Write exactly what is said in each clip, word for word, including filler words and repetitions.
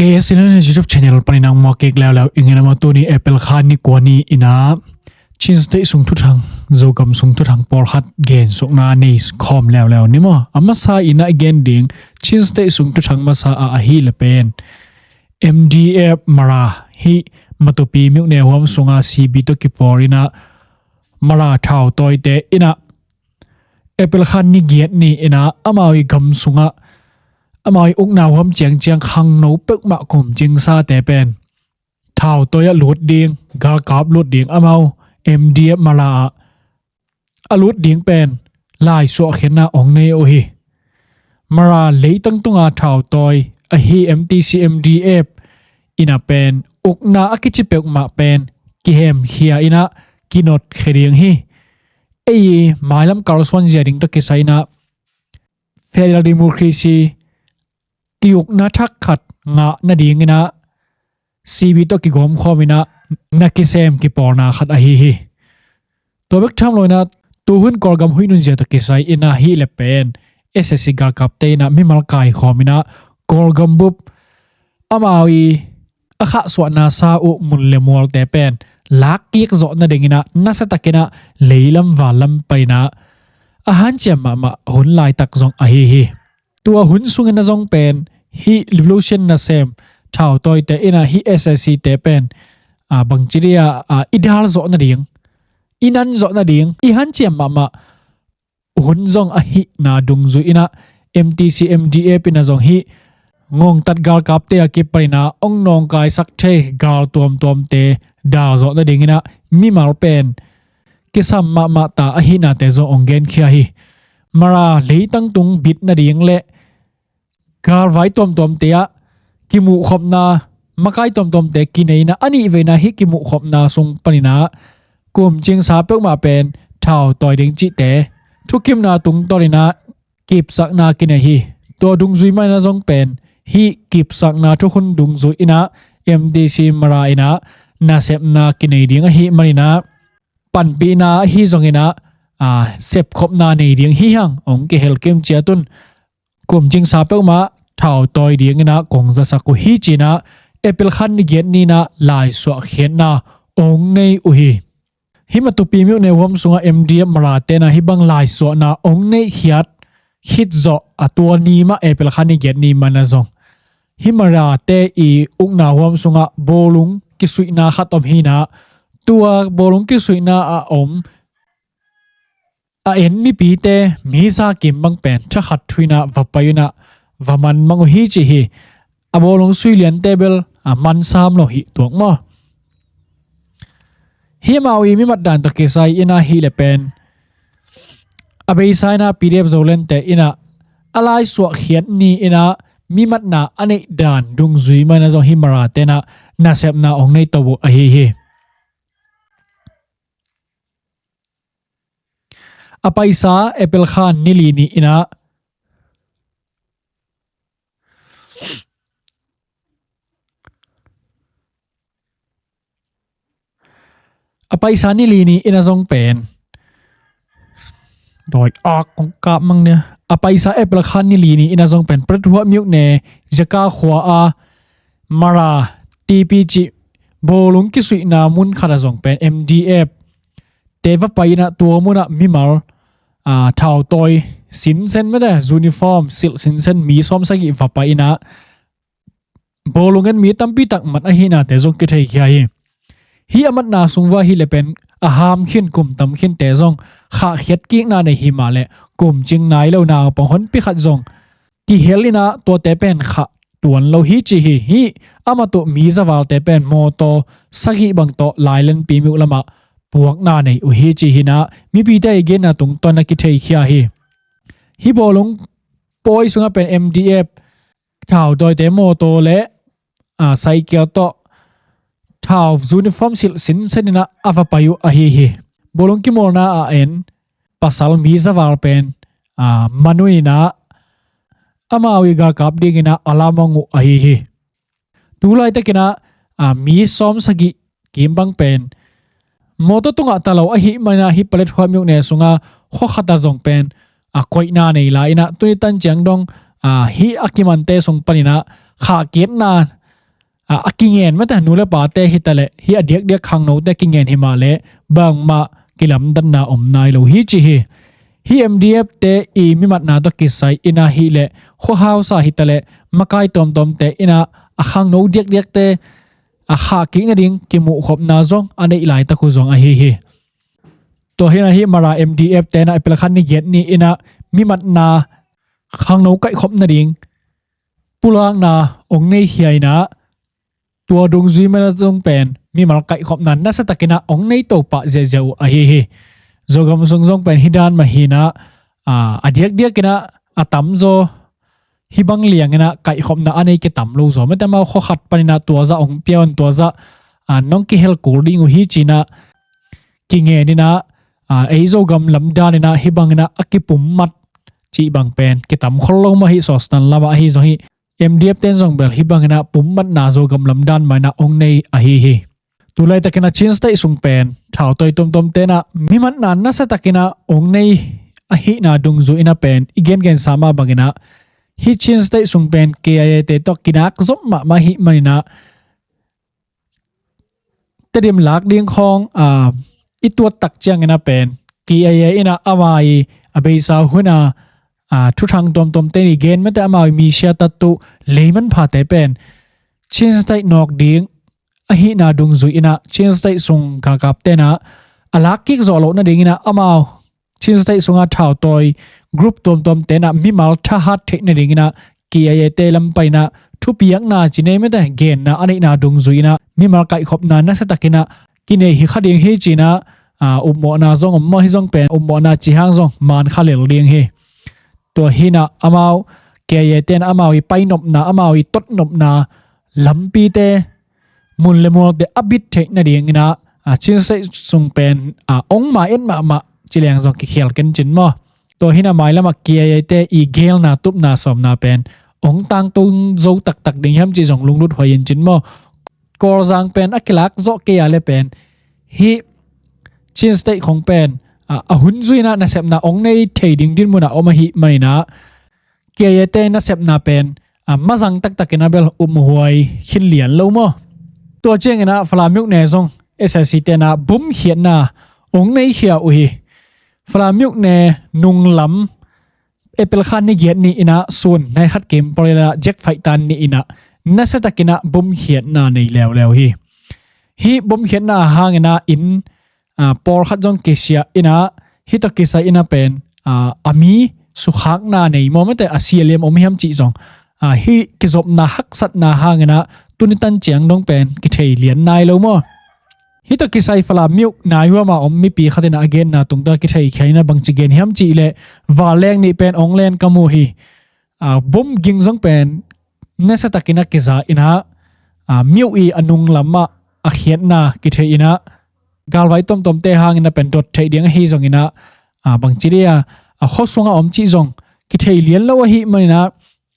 A S Eleven YouTube channel panin nang muak kik leuleu ing ei maw. Tuni April kha ni kua ni in ah Chin State sung thuthang, Zogam sung thuthang pawlkhat gensukna nei khawm leuleu ni maw. A masa in ah i gen ding Chin State sung thuthang masa ah ahih leh pen M D F Mara hih Matupi myone huam sunga C B tawh kipawl in ah Mara thautawite in ah April kha ni giat ni in ah amau i gam sungah amau i ukna huam ciangciang khangno peuhmah kumcingsate pen thautawi ah lut ding, galkap lut ding, amau M D F Mara ah a lut ding pen laisuahkhiatna hong nei uh hi. Mara leitang tunga thautawi ahi M T C M D F in ah pen ukna a kici peuhmah pen kihemkhia in ah kinotkhia ding hi. Ei mailam kalsuan zia ding tawh kisai in ah federal democracy kiukna thak khat ngah nading in ah C B tawh kigawmkhawm in ah na kisem kipawlna khat ahi hi. Tua bek tham lo in ah tuhun Kawlgam huih nunzia tawh kisai in ah ahih leh pen S A C galkapte in ah mimal kaikhawm in ah Kawlgam bup amau i a khahsuahna sa uh mun le mualte pen lakkik zawh nading in ah nasiatakin ah leilam vanlam panin ah a hanciam mahmah hun laitak zong ahi hi. Tua hun sungin ah zong pen hih revolution nasem thautawite in ah hih S A C te pen a bangci dia a i dal zawh nading, i nan zawh nading, i hanciam mahmah hun zong ahihna dungzui in ah M T C M D F in ah zong hih ngongtat galkapte a kipanin ah hong nawngkaisak thei gal tuamtuamte dal zawh nading in ah mimal pen kisam mahmah ta ahihnate zong hong genkhia hi. Mara leitang tung bit nading le galvai tuamtuamte ah kimuhkhopna, makai tuamtuamte kinei in ah a nihveina hih kimuhkhopna sung panin ah kumcingsa peuhmah pen thautawi ding cihte thukimna tungtawn in ah kipsakna kinei hi. Tua dungzui manin ah zong pen hih kipsakna thukhun dungzui in ah M T C Mara in ah nasepna kinei ding ahih manin ah panpihna ahi zongin ah a sepkhopna nei ding hi hang hong kihel kim ciat un kumcingsa peuhmah thautawi ding in ah kong zasak uh hi ci in ah April kha ni giat ni in ah laisuahkhiatna hong nei uh hi. Hih Matupi myone huam sungah M D F Marate in ah hih bang laisuahna hong neihkhiat khit zawh a tua ni mah April kha ni giat ni mah in ah zong hih Marate i ukna huam sungah bawlung kisuihna khat om hi in ah tua bawlung kisuihna a om a en mipite mi za kim bang pen thakhat thu in ah va pai un ah va man mang uh hi ci hi. A bawlung sui liante bel a man sam lo hi tuak maw. Hih amau i mimat dan tawh kisai in ah ahih leh pen a beisa in ah P D F Zolandte in ah a laisuahkhiat ni in ah mimatna a neih dan dungzui manin ah zong hih Marate in ah nasepna hong nei to uh ahi hi. A paisa April kha ni li ni in ah a paisa ni li ni in ah zong pen dawi ak kong kap mang nia. A paisa April kha ni li ni in ah zong pen Paletwa myone Zaka khua a Mara T P cih bawlung kisuihna mun khat ah zong pen M D F te va pai in ah tua mun ah mimal a thautawi sinsen mete uniform silh sinsen mi sawm sagih va pai in ah bawlung en mi tampi tak mat ahihnate zong kitheikhia hi. Hih a matna sung va ahih leh pen a ham khin kum tam khinte zong khahkhiat kikna nei hi mah leh kumcing nai lo naupang honpi khat zong kihel in ah tuate pen khah tuan lo hi ci hi. Hih a mat uh mi zavalte pen mawtaw sagih bang tawh Lailenpi myo lamah puakna nei uh hi ci hi in ah mipite i genna tungtawn a kitheikhia hi. Hih bawlung pawi sungah pen M D F thautawite mawtaw le a cycle tawh thau uniform silh sinsen in ah a va pai uh ahi hi. Bawlung kimawlna a en pasal mi zaval pen a man uh in ah amau i galkap ding in ah a lamang uh ahi hi. Tu laitakin ah a mi sawm sagih kim bang pen mawtaw tungah ta lo ahih manin ah hih Paletwa myone sunga khua khat ah zong pen a koihna nei lai in ah tuni tan ciang dong a hih a kimante sung panin ah khahkhiatna a, a kingen mate nu le pate hi taleh, hi a diakdiak khangnote kingen hi mah leh bangmah kilamdanna om nai lo hi ci hi. Hi M D F te i mimatna tawh kisai in ah hi leh khuahausa hi taleh makai tuamtuamte in ah a khangno diakdiakte a khahkik nading kimuhkhopna zong a neih laitak uh zong ahi hi. Tua hi in ah hi Mara M D F te in ah April kha ni giat ni in ah mimatna khangno kaihkhop nading pulakna ong nei khia in ah tua dungzui mah in ah zong pen mimal kaihkhopna nasiatakin ah ong nei to pah ziahziah uh ahi hi. Zogam sung zong pen hi dan mah hi in ah, a, a diakdiakin ah a tamzaw hi bang liangin ah kaihkhopna a nei kitam lo zaw mate, amau khua khat panin ah tua zah ong pia un, tua zah, a, nong kihel kul ding uh hi ci in ah kingen in ah, a, ei Zogam lam dan in ah hi bangin ah a kipummat cih bang pen kitam khol lo mah hi. Sawstan lamah ahi zong hi M D F ten zong bel hi bangin ah pummatna Zogam lam dan mah in ah ong nei ahi hi. Tulaitakin ah Chin State sung pen thautawi tuamtuamte in ah mimatna nasiatakin ah ong nei ahihna dungzui in ah pen i gengensa mah bangin ah hi Chin State sung pen K I A te tawh kinak zop mahmah ahih manin ah Tedim lak ding khawng, a, i tuat tak ciangin ah pen K I A in ah ama i a beisa hun a, a, thuthang tuamtuamte in i gen mate, ama i mi siatat uh lei manphate pen Chin State nawk ding ahihna dungzui in ah Chin State sung galkapte in ah a lakkik zawh loh nadingin ah amau Chin State sunga thautawi group tuamtuamte in ah mimal thahat theih nadingin ah K I A te lam panin ah thupiakna ci nei mate, genna a neihna dungzui in ah mimal kaihkhopna nasiatakin ah kinei hi kha ding hi ci in ah, a, upmawhna zong om mah hi zong pen upmawhna ci hang zong man kha lel ding hi. Tua hi in ah amau K I A te in ah amau i painopna, amau i totnopna lampite mun le mualte a bit theih nadingin ah, a, Chin State sung pen, a, ong ma et mahmah ci leng zong kikhial ken cin maw. Tua hi in ah mailamah K I A te i gelna tupna sawmna pen ong tangtung zo taktak ding hiam cih zong lunglut huai in cin maw. Kawlzang pen a kilak zawh kei a le pen hi Chin State khong pen, a, a hun zui in ah nasepna ong nei thei ding dinmun ah om ahih manin ah K I A te nasepna pen, a, mazang taktakin ah bel upmawh huai khin lian lo maw. Tua ciangin ah Falam myone zong S A C te in ah bom khiatna ong nei khia uh hi. Falam myone nunglam April kha ni giat ni in ah sun nai khat kim pawlkhat in ah Jack Faitan ni in ah nasiatakin ah bom khiatna nei leuleu hi. Hi bom khiatna hangin ah inn, a, pawlkhat zong kisia in ah, hi tawh kisai in ah pen, a, a mi sukhakna nei maw mate, a si a liam om hiam cih zong, a, hi kizopna haksatna hangin ah tuni tan ciang dong pen kithei lian nai lo maw. Hi tawh kisai Falam myo nai huama om mipi khat in ah a genna tungtawn kithei khia in ah bangci gen hiam cih leh, vanleng nih pen ong len ka mu hi. A, bom ging zong pen nasiatakin ah kiza in ah, a, myo i a nunglam ah a khiatna kithei in ah galvai tuamtuamte hangin ah pen dot theih ding ahi zongin ah, a, bangci dih a, a, khua sungah om cih zong kithei lian lo ahih manin ah,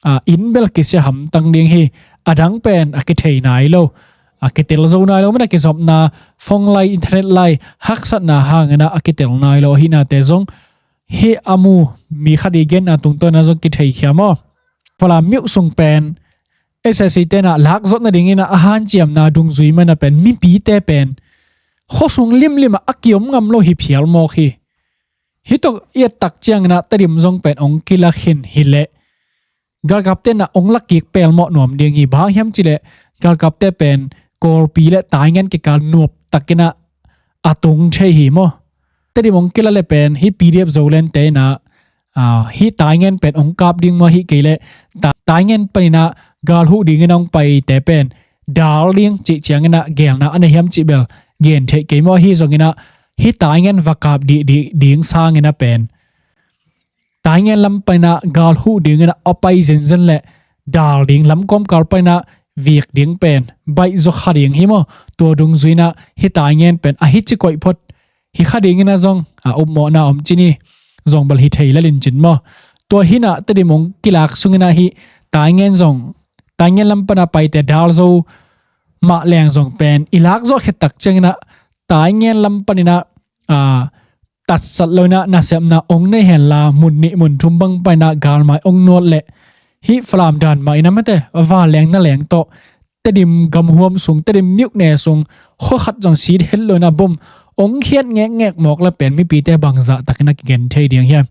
a, inn bel kisia hamtang ding hi. A dang pen a kithei nai lo, a kitel zo nai lo, man a kizopna phone lai, internet lai haksatna hangin ah a kitel nai lo ahihnate zong hi a mu mi khat i genna tungtawn ah zong kithei khia maw. Falam myo sung pen S A C te in ah lak zawh nadingin ah a hanciamna dungzui mah in ah pen mipite pen khua sung limlim ah a kiom ngam lo hi phial mawk hi. Hi tawh i et tak ciangin ah Tedim zong pen ong kila khin hi leh galkapte in ah ong lakik pelmawh nuam ding hi. Bang hang hiam cih leh galkapte pen Kawlpi le Taingen kikal nuam takin ah a tung thei hi maw. Tedim ong kila le pen hi P D F Zoland te in ah, a, hi Taingen pen ong kap ding maw, hi kei leh Ta-, Taingen panin ah gal huh dingin ah ong paite pen dal ding cih ciangin ah gelna a nei hiam cih bel gen theih kei maw. Ahi zongin ah hi Taingen va kap dih, dih ding sangin ah pen Taingen lam panin ah gal huh dingin ah a pai zenzen leh dal ding, lam kawmkal panin ah vik ding pen baih zaw kha ding hi maw. Tua dungzui in ah hi Taingen pen a hi ci koih phot hi kha dingin ah zong, a, upmawhna om cin hi. Zong bel hi thei lel in cin maw. Tua hi in ah Tedim ong kilak sungin ah hi Taingen zong, Taingen lam panin ah paite dal zo mah leng zong pen i lak zawh khit tak ciangin ah Taingen lam panin ah, a, tatsat lo in ah nasepna ong nei hen la, mun nih mun thum bang panin ah galmai ong nuat leh hi Falam dan mah in ah mate, vanleng naleng tawh Tedim gamhuam sung, Tedim niuhne sung khua khat zong sit het lo in a bom ong khiat ngekngek mawk le pen mipite bangzah takin a kigen thei ding hiam?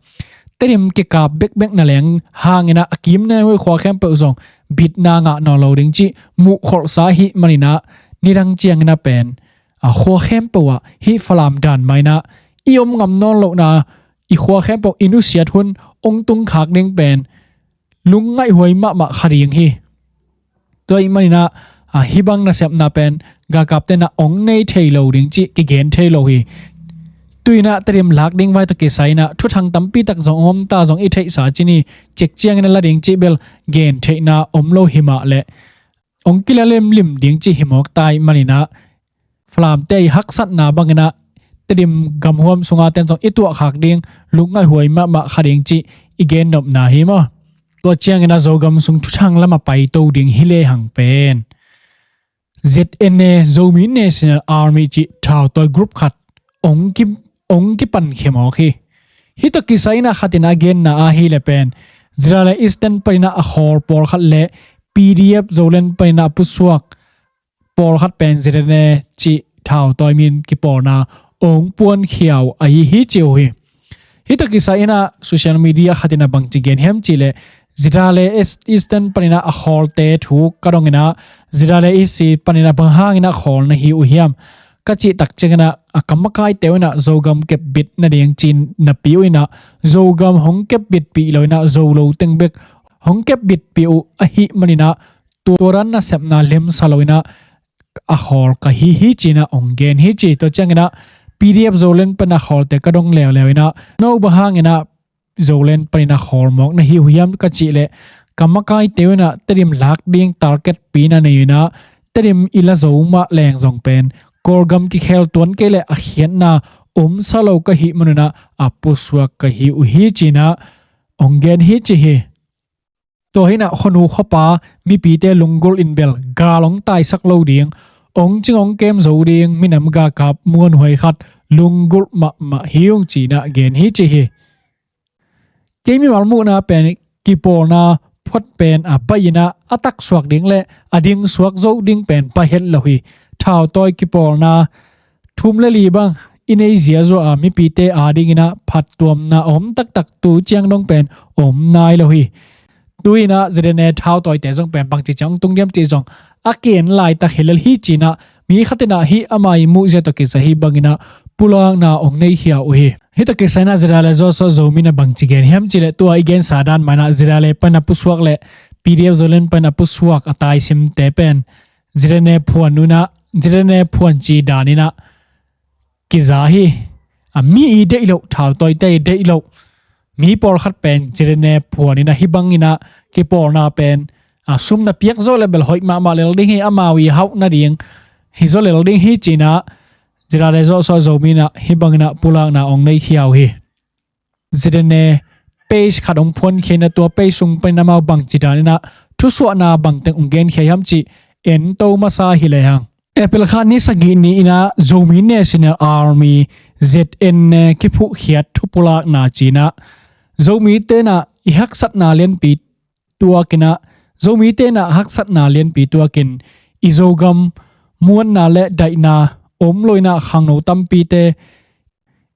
Tedim kikap bekbek na leng hangin a kim ne hoi khua khempeuh zong bitna ngah nawn lo ding cih muh kholhsa ahih manin a nidang ciangin a pen a khua khempeuh ah hih Falam dan mah in a i om ngam nawn lohna i khua khempeuh i nusiat hun ong tungkhak ding pen lungngaihhuai mahmah kha ding hi. Tua ahih manin a hih bang nasepna pen galkapte in a ong nei thei lo ding cih kigen thei lo hi. Tu in a Tedim lak ding vai tawh kisai in a thuthang tampi tak zong ong om ta zong i theihsa cih ni, cek ciangin a la ding cih bel gen theihna om lo hi mah leh ong kila limlim ding cih hi mawk ta ahih manin a Falamte i haksatna bangin a Tedim gamhuam sunga ten zong i tuahkhak ding lungngaihhuai mahmah kha ding cih i gennopna hi maw? Tua ciangin a Zogam sung thuthang lam a paito ding hi lehang pen Z N A, Zomi National Army cih thautawi group khat ong ki, ong kipankhia mawk hi. Hih tawh kisai in a khat in a genna ahih leh pen ZRA Eastern panin a a khawl pawlkhat le P D F Zoland panin a a pusuak pawlkhat pen Z N A cih thautawi min kipawlna ong puankhia uh ahi hi ci uh hi. Hih tawh kisai in a social media khat in a bangci gen hiam cih leh ZRA East, Eastern panin a a khawlte thu ka dong in a ZRA East panin a bang hangin a khawl na hi uh hiam ka cih tak ciangin a a kamakaite uh in a Zogam kepbit nading ci-in napi uh in a Zogam hong kepbitpih lo in a Zolo teng bek hong kepbitpih uh ahih manin a tua dan nasepna lemsa lo in a a khawl ka hi hi ci in a ong gen hi ci. Tua ciangin a P D F Zoland panin a khawlte ka dong leuleu in a no bang hangin a Zoland panin a khawl mawk na hi uh hiam ka cih leh kamakaite uh in a Tedim lak ding target pi na nei uh in a Tedim i la zo mah leng zong pen Kawlgam kikhel tuan kei leh a khiatna omsa lo ka hih man un a a pusuak ka hi uh hi ci in a ong gen hi ci hi. Tua hi in a khuanu khuapa mipite lunggulh in bel gal ong taisak lo ding, ong cing ong kem zo ding minam galkap muanhuai khat lunggulh mahmah hi ung ci in a gen hi ci hi. Kei mimal muhna pen kipawlna phuat pen a baih in a a taksuak ding le a dingsuak zo ding pen baih het lo hi. Thautawi kipawlna thum le li bang i nei ziazua a mipite adingin a phattuamna a om taktak tu ciang dong pen om nai lo hi. Tu in a Z N A thautawite zong pen bangci ciang tung diam cih zong a ken laitak hi lel hi ci in a mi khat in a hih ama i muhzia tawh kisai hih bangin a pulakna ong neikhia uh hi. Hih tawh kisai in a ZRA le zawsawh Zomi in a bangci gen hiam cih leh tua i gensa dan mah in a ZRA le panin a pusuak le P D F Zoland panin a pusuak a taisimte pen Z N A phuan un a Z N A phuan ci dan in a kiza hi. A mi i deih loh, thautawite i deih loh, mi pawlkhat pen Z N A phuan in a hih bangin a kipawlna pen a sum na piak zawh le bel hoih mahmah lel ding hi, amau i hauh nading hi zaw lel ding hi ci in a ZRA le zawsawh Zomi in a hih bangin a pulakna ong neikhia uh hi. Z N A page khat ong phuankhia in a tua page sung panin amau bangci dan in a thusuahna bangteng ong genkhia hiam cih en to masa hi lehang. April kha ni sagih ni in a Zomi National Army Z N A kiphuhkhiat thupulakna ci in a Zomite in a i haksatna lianpi tuakin a Zomite in a haksatna lianpi tuakin i Zogam muanna le daihna om lo in a khangno tampite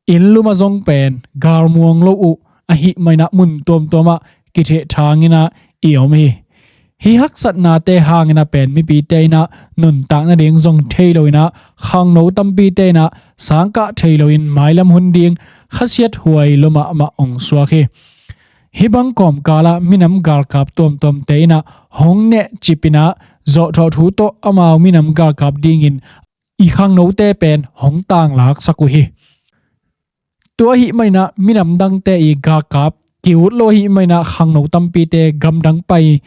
inn lum a zong pen galmuang lo uh ahih manin a mun tuamtuam ah kithehthang in a i om hi. Hih haksatnate hangin a pen mipite in a nuntak nading zong thei lo in a khangno tampite in a sangkah thei loin mailam hun ding khasiathuai lua mahmah ong suak hi. Hih bang kawmkal ah minam galkap tuamtuamte in a hong nehcip in a zawhthawh thu tawh amau minam galkap dingin i khangnote pen hong tanglaksak uh hi. Tua ahih manin a minam dangte i galkap ki-ut lo ahih manin a khangno tampite gamdang pai,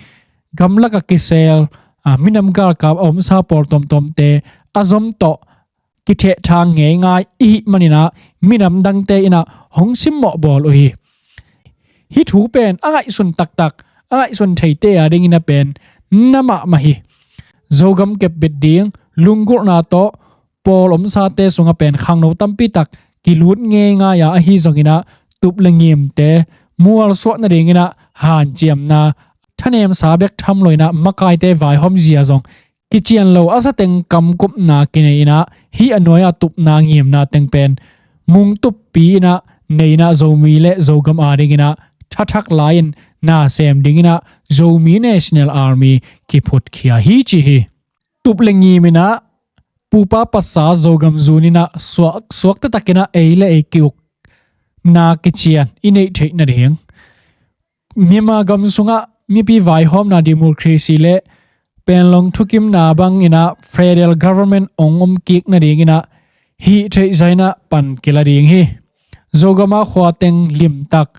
gamlak ah kisel, a, minam galkap a omsa pawl tuamtuamte a zom tawh kithehthang ngeingai i hih manin a minam dangte in a hong simmawh bawl uh hi. Hih thu pen a ngaihsun taktak, a ngaihsun theite adingin a pen na mahmah hi. Zogam kepbit ding lunggulhna tawh pawl omsate sungah pen khangno tampi tak kilut ngeingai a, ahi zongin a tup le ngimte mualsuah nadingin a hanciamna thanemsa bek tham lo in a makaite vaihawm zia zong kician lo a sateng kamkupna kinei inah, hih a nuai-ah tupna ngimna teng pen mungtuppi inah, nei inah Zomi le Zogam ading inah thathak lai-in nasem ding inah Zomi National Army kiphutkhia hi ci hi. Tup le ngim inah pupa pasa Zogam zun inah suak, suakta tak inah ei le ei ki-ukna kician i neih theih nading, Myanmar gam sungah mipi vaihawmna, democracy le Panglong thukimna bang inah federal government ong om kik nading inah hih theihzah inah pan kila ding hi. Zogam a khua teng limtak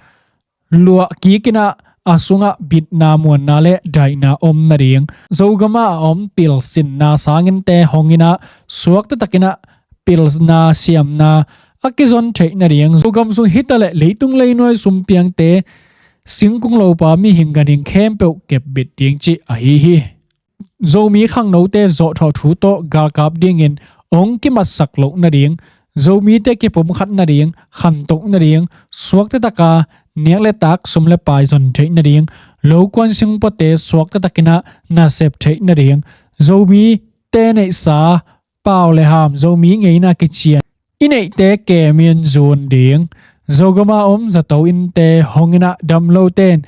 luah kik inah a sungah bitna, muanna le daihna om nading, Zogam a a om pilsinna sanginte hong inah suakta tak inah pilna siamna a kizon theih nading, Zogam sung hi ta leh leitung leinuai sumpiangte, singkung lopa mihing ganhing khempeuh kepbit ding cih ahi hi. Zomi khangnote zawhthawh thu tawh galkap dingin ong kimatsak loh nading, Zomite kipumkhat nading, khantoh nading, suakta taka nek le tak, sum le pai zon theih nading, lokuan singpuate suakta tak inah nasep theih nading, Zomite neihsa pau le ham, Zomi ngeina kician i neihte kemin zun ding, Zogam a om zato innte hong inah damlote in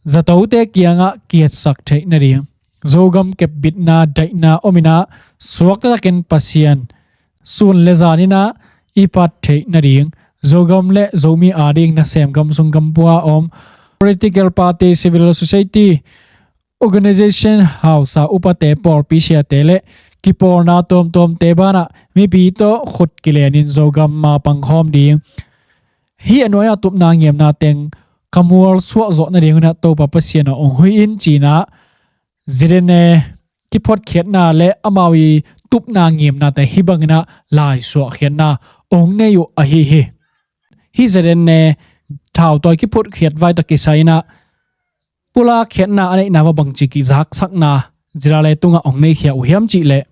zatote kiangah kiatsak theih nading, Zogam kepbitna, daihna om inah suakta takin Pasian sun le zan inah i pat theih nading, Zogam le Zomi ading nasem gam sung gam pua a om political party, civil society organization, hausa upate, pawlpi siate le kipawlna tuamtuamte banah mipi tawh khut kilenin Zogam ma pangkhawm ding, hih a nuai-ah tupna ngimna teng ka mual suah zawh nading inah Topa Pasian aw ong hoih in ci inah ZNA kiphuatkhiatna le amau i tupna ngimnate hih bang inah laisuahkhiatna ong nei uh ahi hi. Hih ZNA thautawi kiphuatkhiat vai tawh kisai inah pulakkhiatna a neihna va bangci kizaksakna ZRA le tungah ong neikhia uh hiam cih leh,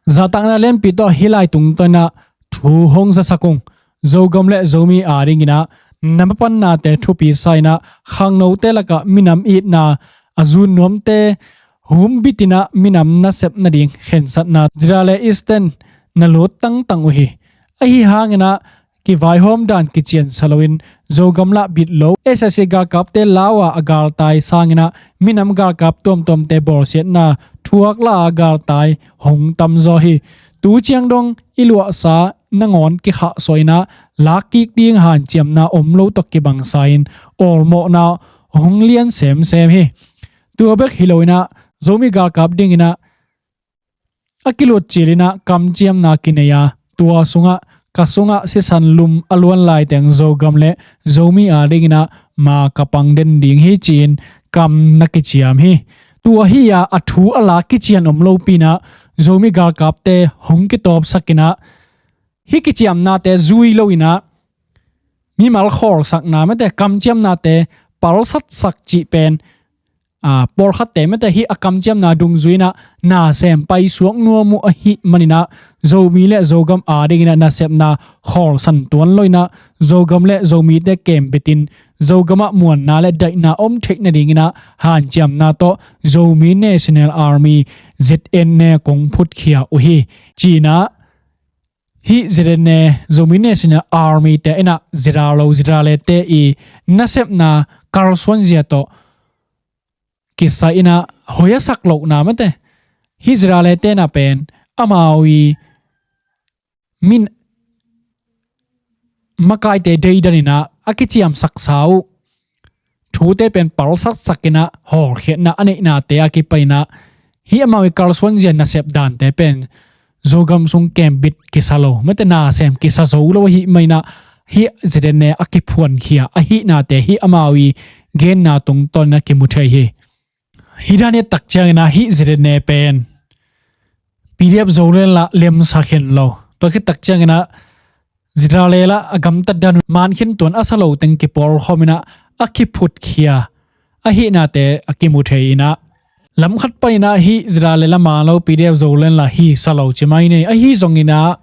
zahtakna lianpi tawh hih lai tungtawn inah thu hong zasak ung. Zogam le Zomi ading inah na mapannate thupi sa inah khangnote lakah minam itna a zun nuamte humbit inah minam nasep nading khensatna ZRA le Eastern na lut tangtang uh hi. Ahi hang inah kivaihawm dan kician sa loin Zogam lah bit lo, SAC galkapte lau a a galtai sang inah minam galkap tuamtuamte bawlsiatna thuak lah a galtai hong tamzaw hi. Tu ciang dong i luahsa nangawn kikhahsuah inah lakkik ding hanciamna om lo tawh kibangsa in awlmawhna hong lian semsem hi. Tua bek hi lo inah Zomi galkap ding inah a kilutcil inah kamciamna kinei a, tua sungah, ka sungah sisan lum a luan laiteng Zogam le Zomi ading inah ma ka pang den ding hi ci-in kam na kiciam hi. Tua hi a, a thu a lak kician om lopi inah Zomi galkapte hong kitawpsak inah hih kiciamnate zui lo inah mimal khawlsakna mate, kamciamnate palsatsak cih pen, a, pawlkhatte mate hih a kamciamna dungzui inah nasem paisuak nuam uh ahih man inah Zomi le Zogam ading inah nasepna khawlsan tuan lo inah Zogam le Zomite kembitin Zogam ah muanna le daihna om theih nading inah hanciamna tawh Zomi National Army, ZNA, kong phutkhia uh hi ci inah hih ZNA, Zomi National Army te inah ZRA lo, ZRA le te i nasepna kalsuanzia tawh kisai inah hoih a sak lohna mate hih ZRA le te inah pen amau i min makaite deidan inah a kiciamsaksa uh thute pen palsatsak inah hawlkhiatna a neihnate a kipan inah hih amau i kalsuanzia nasep dante pen Zogam sung kembit kisa lo mate, nasem kisa zo lo ahih man inah hih ZNA a kiphuankhia ahihnate hih amau i genna tungtawn inah kimu thei hi. Hih dan i et tak ciang inah hih ZNA pen PDF Zoland lah lemsa khin lo. Tua khit tak ciang inah ZRA le lah a gamtat dan man khin tuan a sa lo teng kipawlkhawm inah a kiphutkhia ahihnate a kimu thei inah lam khat pan inah hih ZRA le lah man lo, PDF Zoland lah hi sa lo ci mai ni. Ahi zong inah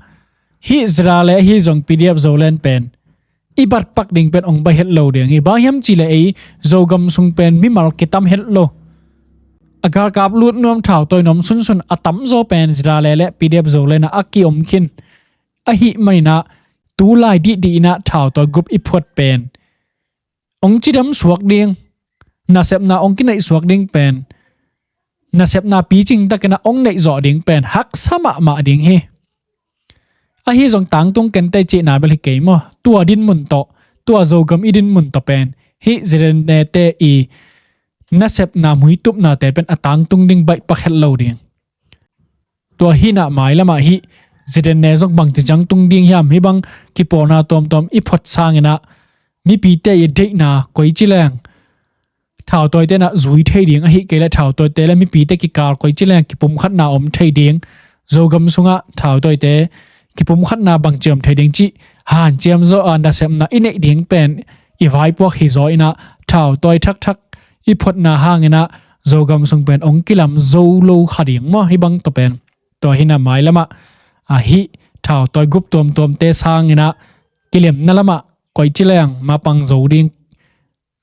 hih ZRA le ahi zong PDF Zoland pen i batpak ding pen ong baih het lo ding hi. Bang hiam cih leh ei Zogam sung pen mimal kitam het lo. A galkap lut nuam, thautawi nuam sunsun a tamzaw pen ZRA le le PDF Zoland ah a kiom khin ahih manin ah tulai dihdih in ah thautawi group i phuat pen hong cidam suak ding, nasepna hong kineih suak ding pen, nasepna picing takin ah hong neih zawh ding pen haksa mahmah ding hi. Ahi zong tangtung kentei cihna bel hi kei maw? Tua dinmun tawh, tua Zogam i dinmun tawh pen hih ZNA te i nasepna muitupnate pen a tangtung ding baih pakhet lo ding. Tua hi in ah mailamah hih ZNA zong bangci ciang tung ding hiam? Hih bang kipawlna tuamtuam i phuat sangin ah mipite i deihna koici leng thautawite in ah zui thei ding, ahih kei leh thautawite le mipite kikal koici leng kipumkhatna om thei ding, Zogam sungah thautawite kipumkhatna bangci om thei ding cih hanciam zawh a nasepna i neih ding pen i vaipuak hi zaw in ah thautawi thakthak i phuatna hangin ah Zogam sung pen hong kilam zo lo kha ding maw, hih bang tawh pen? Tua hi in ah mailamah, a, hih thautawi group tuamtuamte sangin ah kilemna lamah koici leng mapang zo ding,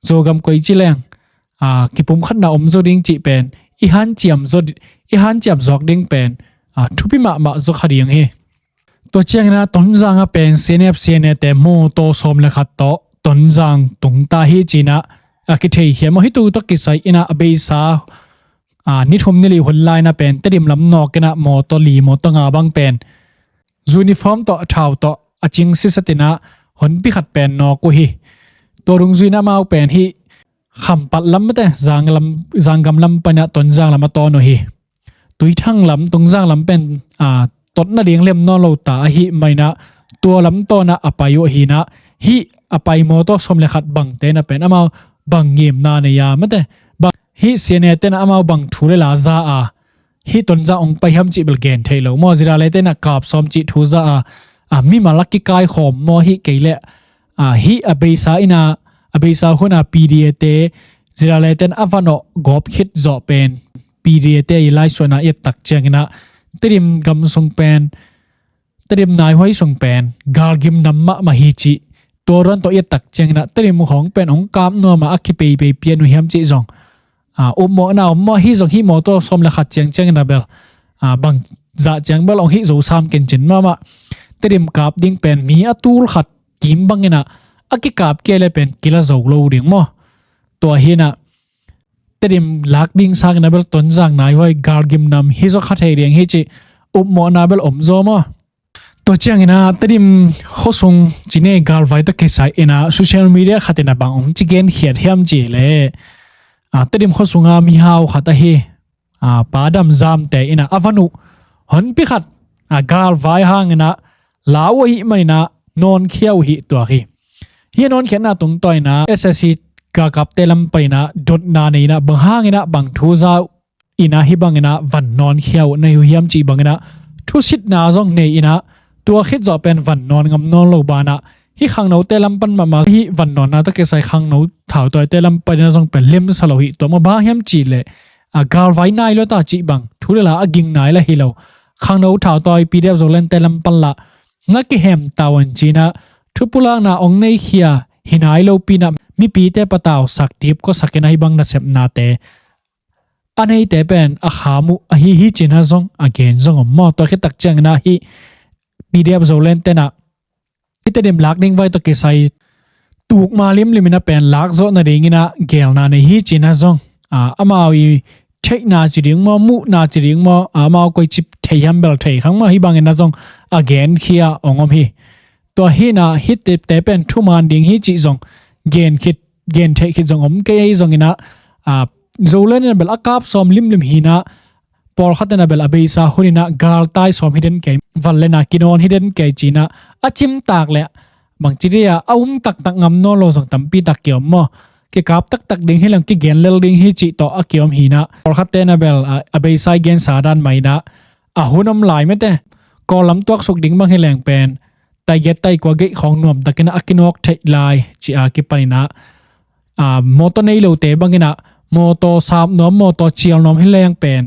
Zogam koici leng, a, kipumkhatna om zo ding cih pen i hanciam zo, i hanciam zawk ding pen, a, thupi mahmah zaw kha ding hi. Tua ciangin ah Tonzang ah pen CNF CNA te mawtaw sawm le khat tawh Tonzang tung ta hi ci-in ah a kitheikhia maw? Hih tu tawh kisai in ah a beisa, a, ni thum ni li hun lai in ah pen Tedim lam nawk in ah mawtaw li mawtaw nga bang pen uniform tawh, thau tawh a cing sisatin ah honpi khat pen nawk uh hi. Tua dungzui in ah amau pen hih Khampat lam mate, Zanglam, Zanggam lam pan ah Tonzang lam a tawn uh hi. Tuithang lam, Tonzang lam pen, a, tot nading lem nawn lo ta ahih manin ah tua lam tawn ah a pai uh hi in ah, hih a pai mawtaw sawm le khat bangte in ah pen amau bang ngimna nei a mate, bang, hih CNA te in ah amau bang thu le la za a, hih Tonzang hong pai hiam cih bel gen theih lo maw? ZRA le te in ah kap sawm cih thu za a, a, mimal a kikaikhawm maw, hih kei leh, a, hih a beisa in ah, a beisa hun ah PDA te, ZRA le te in ah a va nawh gawp khit zawh pen PDA te i laisuahna i et tak ciangin ah Tedim gam sung pen, Tedim naihuai sung pen galgim nam mahmah hi cih tua dan tawh i et tak ciangin ah Tedim khawng pen hong kap nuam a, a kipeipei pian uh hiam cih zong, a, upmawhna om maw? Ahi zong hih mawtaw sawm le khat ciang ciangin ah bel, a, bang zah ciang bel hong hih zo sam kencin mahmah. Tedim kap ding pen mi a tul khat kim bangin ah a kikap kei leh pen kila zo lo ding maw? Tua hi in ah Tedim lak ding sangin ah bel Tonzang naihuai galgim nam hi zaw kha thei ding hi cih upmawhna bel om zaw maw? Tua ciangin ah Tedim khuasung cine galvai tawh kisai in ah social media khat in ah bang hong ci genkhiat hiam cih leh, a, Tedim khuasung ah mihau khat ahi, a, Pa Dam Zam te in ah a van uh honpi khat, a, galvai hangin ah la uh ahih manin ah nawnkhia uh hi tuak hi. Hih a nawnkhiatna tungtawn in ah SAC galkapte lam panin ah dotna nei in ah bang hangin ah bang thu za uh in ah hih bangin ah van nawnkhia uh na hi uh hiam cih bangin ah thusitna zong nei in ah tua khit zawh pen van nawn ngam nawn lo banah hih khangnote lam pan mahmah, hih van nawnna tawh kisai khangno thautawite lam panin ah zong pen lemsa lo hi. Tua mah bang hiam cih leh, a, galvai nai lua ta cih bang thu le la a ging nai lah hi lo. Khangno thautawi PDF Zoland te lam pan lah na kihem ta un ci-in ah thupulakna hong neikhia hi nai lopi-in ah mipite patausak, dipkuasak in ah hih bang nasepnate a neite pen a kham uh ahi hi ci-in ah zong a gen zong om maw? Tua khit tak ciangin ah hih PDF Zoland te in ah hih Tedim lak ding vai tawh kisai tukma limlim in ah pen lak zawh nadingin ah geelna nei hi ci-in ah zong, a, amau i theihna ci ding maw, muhna ci ding maw, a, amau koici thei hiam bel thei khang maw, hih bangin ah zong a genkhia hong om hi. Tua hi in ah hihte pen thuman ding hi cih zong gen khit, gen theih khit zong om kei ahi zongin ah, a, Zoland in ah bel a kap sawm limlim hi in ah, pawlkhat in ah bel a beisa hun in ah galtai sawm hi den kei, van le na kinawn hi den kei ci-in ah a cimtak leh bangci dih a, a um taktak ngam nawn lo zong tampi tak kiom maw? Kikap taktak ding hi leng kigen lel ding hi cih tawh a kiom hi in ah pawlkhatte in ah bel, a, a beisa i gensa dan mah in ah a hun om lai mate, Kawl lam tuaksuk ding bang hi leng pen taigiat taikua geih khawng nuamtakin a kinawk theih lai cih a kipanin ah, a, mawtaw nei lote bangin ah mawtaw sap nuam, mawtaw cial nuam hi leng pen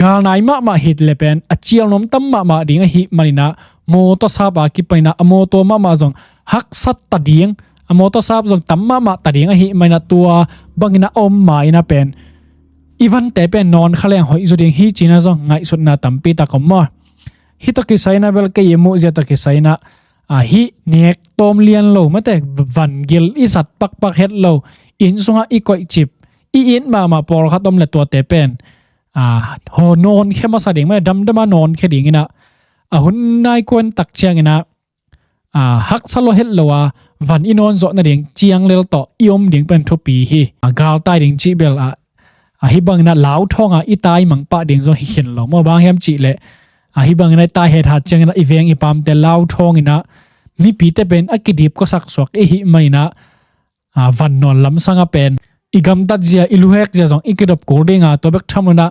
gal nai mahmah hi leh pen a cial nuam tam mahmah ding ahih manin ah mawtaw sap a kipanin ah a mawtaw mahmah zong haksa ta ding, a mawtaw sap zong tam mahmah ta ding ahih manin ah tua bangin ah a om ma-in ah pen i vante pen nawn kha leng hoih zaw ding hi ci-in ah zong ngaihsutna tampi tak om maw. Hih tawh kisai-in ah bel kei i muh zia tawh kisai-in ah, a, hih nek tawm lian lo mate, van gil i sat pakpak het lo, inn sungah i koihcip, i it mahmah pawlkhat om leh tuate pen, a, haw nawnkhia masa ding mate, damdam a nawnkhia dingin ah, a, hun nai kuan tak ciangin ah, a, haksa lua het lo a van i nawn zawh nading ciang lel tawh i om ding pen thupi hi. A, galtai ding cih bel ah, a, hih bangin ah lauthawng a i tai mang pah ding zong hi khin lo maw. Bang hiam cih leh, a, hih bangin ah i tai het hat ciangin ah i veng i pamte lauthawngin ah mipite pen a kidip kawsak suak i hih manin ah, a, van nawn lamsang a pen i gamtat zia, i luhek zia zong i kidop kul ding a, tua bek tham loin ah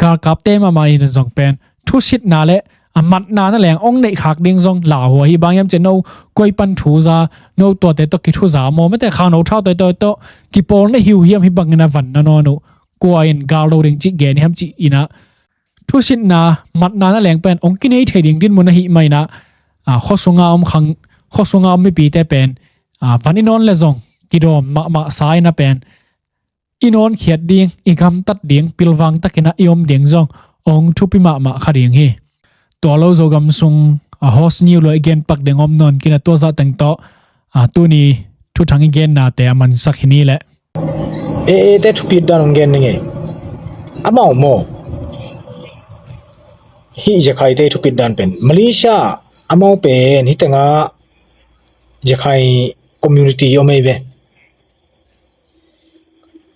galkapte mahmah in zong pen thusitna leh a matna na leng ong neih khak ding zong lauhuai hi. Bang hiam cih leh no koi pan thu za, no tuate tawh kithu za maw mate, khangno thau tuate tawh kipawl na hi uh hiam, hih bangin ah van na nawn uh? Kua in gal do ding cih gen hiam ci-in ah thusitna, matna na leng pen ong kinei thei ding dinmun ahih manin ah, a, khuasunga om khang, khuasunga om mipite pen, a, van i nawn leh zong kidawm mahmah sa-in ah pen i nawnkhiat ding, i gamtat ding, pilvang takin ah i om ding zong ong thupi mahmah kha ding hi. Tua lo Zogam sung, a, host ni uh lo i gen pak ding om nawn kei-in ah, tua zah teng tawh, a, tuni thuthang i gennate a mansak hi ni leh. Ee, te thupit dan hong gen ning ei. Amau maw, hih Zakhaite thupit dan pen Malaysia, amau pen hih tengah Zakhai community om ei ve.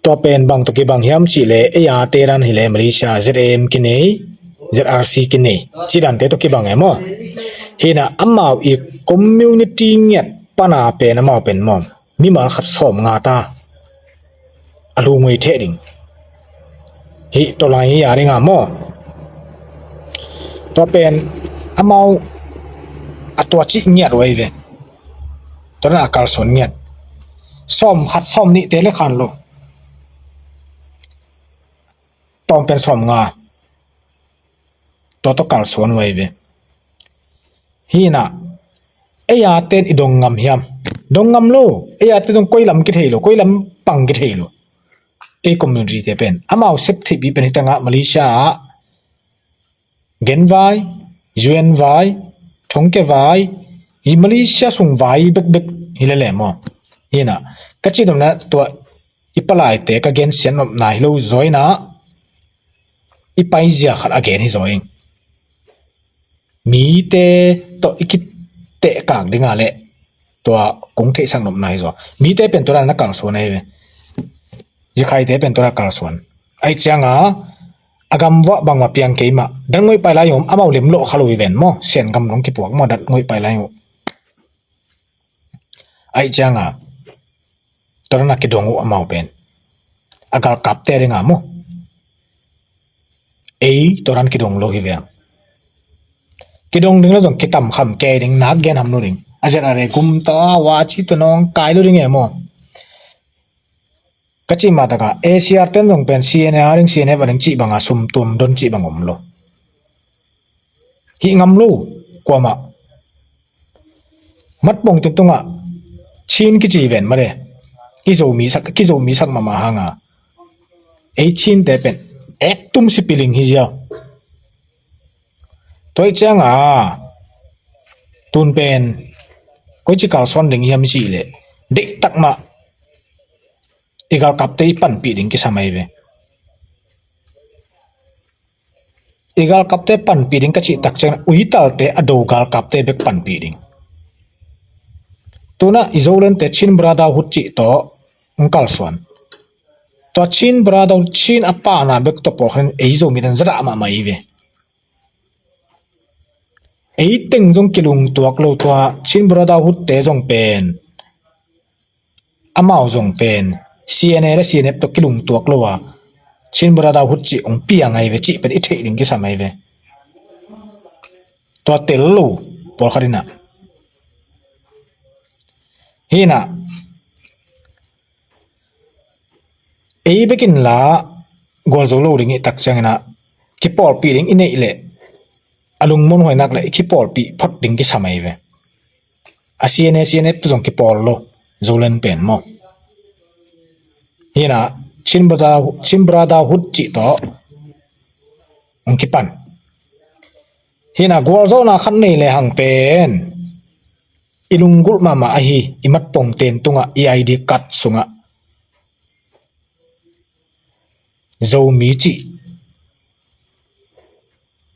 Tua pen bang tawh kibang hiam cih leh, ei a te dan hi leh Malaysia Z A M kinei, Z R C kinei, ci dante tawh kibang e maw. Hih in ah amau i community ngiat pan a pen amau pen maw, mimal khat sawmnga ta a lungoi theh ding. Hih tua lai hi a ding a maw. Tua pen amau a tua cih ngiat uh ei ve. Tua dan a kalsuan ngiat. Sawmkhat sawmnihte leh khan lo. Tawm pen sawmnga. Tua tawh kalsuan uh ei ve. Hih in ah, ei a ten i dong ngam hiam? Dong ngam lo. Ei a te dong koi lam kithei lo, koi lam pang kithei lo. Ei community te pen amau sep theihpih pen hih tengah Malaysia ah Gen vai, U N vai, thongkia vai, i Malaysia sung vai bekbek hi lele maw. Hi in ah, ka cih nopna tua i palaite ka gensiat nopna hi lo zaw in ah, i paizia khat a gen hi zaw ing. Mite tawh i kitehkak ding a leh tua kong theihsak nopna hi zaw. Mite pen tua dan na kalsuan ahi ve. Zakhaite pen tua dan kalsuan. Ahih ciangin a gam vuah bangmah piang kei mah. Dat ngoih pai lai uh amau lem lawh kha lo hi ven maw. Sian gam dong kipuak maw, dat ngoih pai lai uh. Ahih ciangin tua dan a kidong uh amau pen. A galkapte ding a maw. Ei tua dan kidong lo hi ve. Kidong ding lo zong kitam kham kei ding, nak gen ham lo ding. A zet a re gum ta wa ci tua nong kai lo ding e maw. Ka cih mah tak a, A C R ten zong pen C N A a ding, C N F a ding cih bang a sum tuam don cih bang om lo. Hih ngam lo, kuamah. Mat pong tin tungah, Chin kici ven mah de. Kizomi sak, kizomi sak mahmah hang a. Ei Chinte pen, ek tum si piling hi ziau. Tua ahih ciangin, tun pen, koici kalsuan ding hiam i cih leh, deihtak mah, i galkapte i panpih ding kisam ahi ve. I galkapte panpih ding ka cih tak ciangin, uitalte a do galkapte bek panpih ding. Tun ah i Zolente Chin Brotherhood cih tawh, hong kalsuan. Tua Chin Brotherhood, Chin a pana bek tawh pawlkhat in ei Zomi ten zadah mahmah ahi ve. Ei teng zong kilungtuak lo tua, Chin Brotherhood te zong pen, amau zong pen, C N A le C N F tawh kilungtuak lo a, Chin Brotherhood cih hong piang ahi ve, cih pen i theih ding kisam ahi ve. Tua tel lo, pawlkhat in ah. Hi in ah, ei bekin la gualzo lo ding i tak ciangin ah, kipawlpih ding i neih leh, a lungmuanhuai nak leh i kipawlpih phot ding kisam ahi ve. A C N A, C N F tawh zong kipawl lo, Zoland pen maw. Hi in ah, Chin Brother, Chin Brotherhood cih tawh hong kipan. Hina gualzawhna khat nei le hang pen i lunggulh mahmah ahi i matpong ten tungah i I D card sungah Zomi cih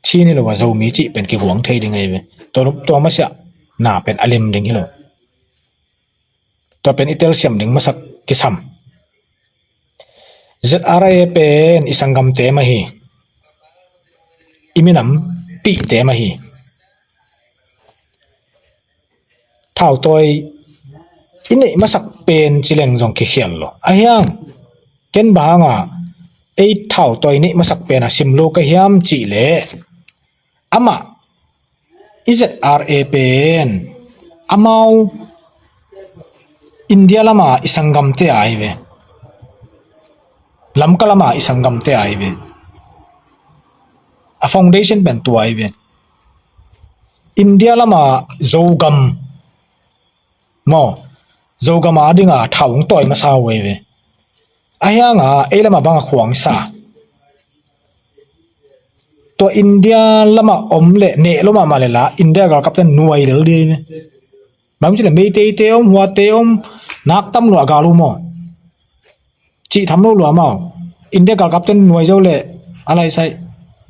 Chin hi lo a Zomi cih pen kihuang thei ding ahi ve. Tua, tua masiah na pen a lem ding hi lo. Tua pen i telsiam ding masak kisam. Z R A pen i sanggamte mah hi. I minam pihte mah hi. Thautawi i neih masak pen ci leng zong kikhial lo. Ahiang ken bang hanga ei thautawi neih masak pen a sim lo ka hiam cih leh amah i Z R A pen amau India lama i sanggamte ahi ve. Lamka lama i sanggamte ahi ve. A foundation pen tua ahi ve. India lama Zogam maw, Zogam a dinga thau hong tawi masa uh ahi ve. Ahianga ei lama banga khuangsa tua India lama om le neh lo mahmah le la India galkapte nuai lel dih ahi ve. Bang ci le Meiteite om, Huate om, nak tam lua gal uh maw? Cih tham lo lua mau. India galkap ten nuai zo le a lai sai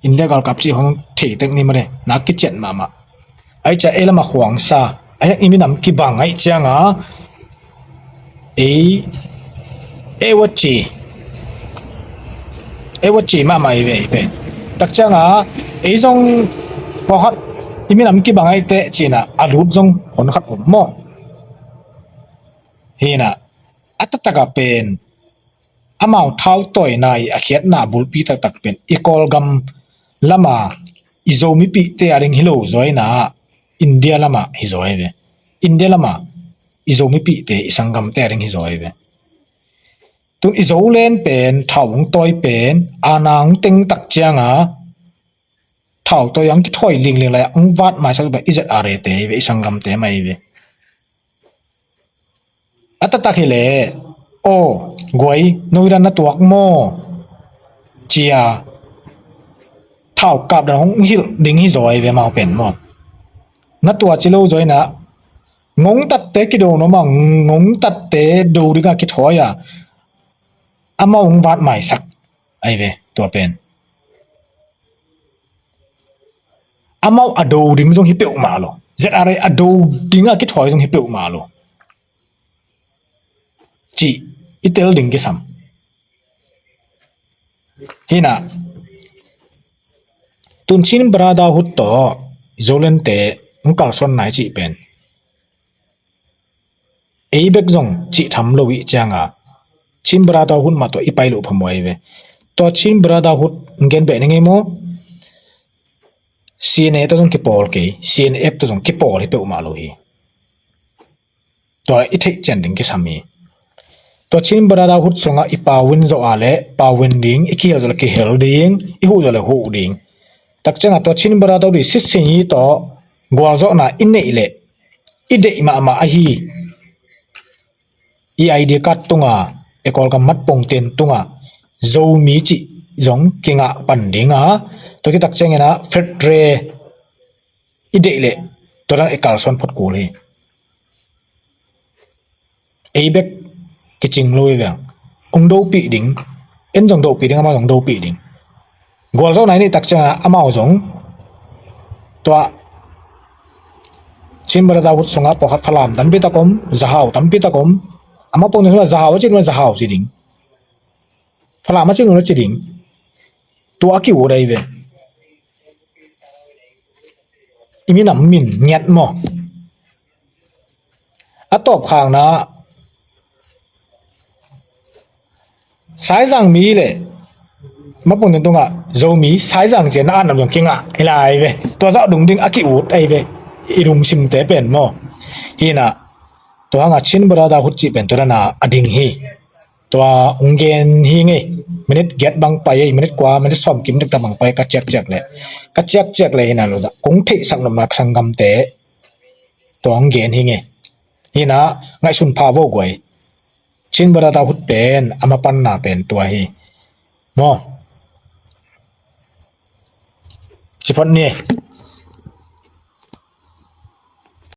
India galkap cih hong thei tek ni mare nak kician mahmah. Ai cia ei lama khuangsa ai i minam kibang ai cianga ei ei wat ci ei wat ci mahmah i ve i pen tak cianga ei zong pawkhat i minam kibang ai te cina a lut zong hon khat om maw? Hina a taktakah pen amau thautawina i a khiatna bulpi taktak pen i Kawlgam lama i Zomipihte a ding hi lo zawina India lama hi zaw hi ve. India lama i Zomipihte i sanggamte a ding hi zaw hi ve. Tun i Zolen pen thau hong tawi pen ana hong teng tak cianga thautawi ang kithawi lingling lai ang vat maisak pen i Z R A te hi ve, i sanggamte mai hi ve. A taktak hi le aw guai noida na tuak maw cia thau kap dan hong hilh ding hi zaw hi ve mau pen maw? Na tua ci lo zawina ngongtatte kido no ma ngongtatte do dinga kithawi a amau hong vat maisak ahi ve tua pen. Amau a do ding zong hi peuhmah lo. Z R A a do dinga kithawi zong hi peuhmah lo. Cih i tel ding kisam. Hina tun Chin Brotherhood tawh Zolente hong kalsuan nai cih pen ei bek zong cih tham lo ih cianga Chin Brotherhood mah tawh i pai loh phamawh ahi ve. Tua Chin Brotherhood ngen beh ni ngei maw? C N A tawh zong kipawl kei, C N F tawh zong kipawl hi peuhmah lo hi. Tua i theih cian ding kisam hi. Tua Chin Brotherhood sungah i pawin zawh a le pawin ding, i kihel zawh le kihel ding, i huh zawh le huh ding. Tak ciangah tua Chin Brotherhood i sitsin hi tawh gualzawhna i neih leh i deih mahmah ahi i I D card tunga i Kawlgam matpongten tunga Zomi cih zong kingah pan dinga tua kitak ciangina fedre i deih leh tua dan i kalsuan phot kul hi. Ei bek kicing lo i veng ong dopih ding, en zong dopih ding, amau zong dopih ding. Gualzawhna i neih tak ciangin amau zong tua Chin Brotherhood sungah pawlkhat Falam tampi tak om, Zahau tampi tak om. Amau pawh ni sungah Zahau a ci ding, Zahau ci ding. Falam a ci ding, ci ding. Tua a ki-ut ahi ve. I minam min ngiat maw? A tawpkhakna Saizang mi le mapung ding tungah Zomi Saizang cian na an lam zong kingah hi lai ve. Tua zah dung ding a ki-ut ahi ve. I lungsimte pen maw? Hinah tua hangah Chin Brotherhood cih pen tua dana a ding hi. Tua ung gen hi ngei. Minute giat bang pai ei, minute kua, minute sawm kim diktak bang pai ka ciakciak le ka ciakciak le hinah lo dah kong theihsak nopna ka sanggamte tua ung gen hi ngei. Hinah ngaihsun pha vo guai. Chin Brotherhood pen a mapanna pen tua hi. Maw? Ci phot ni.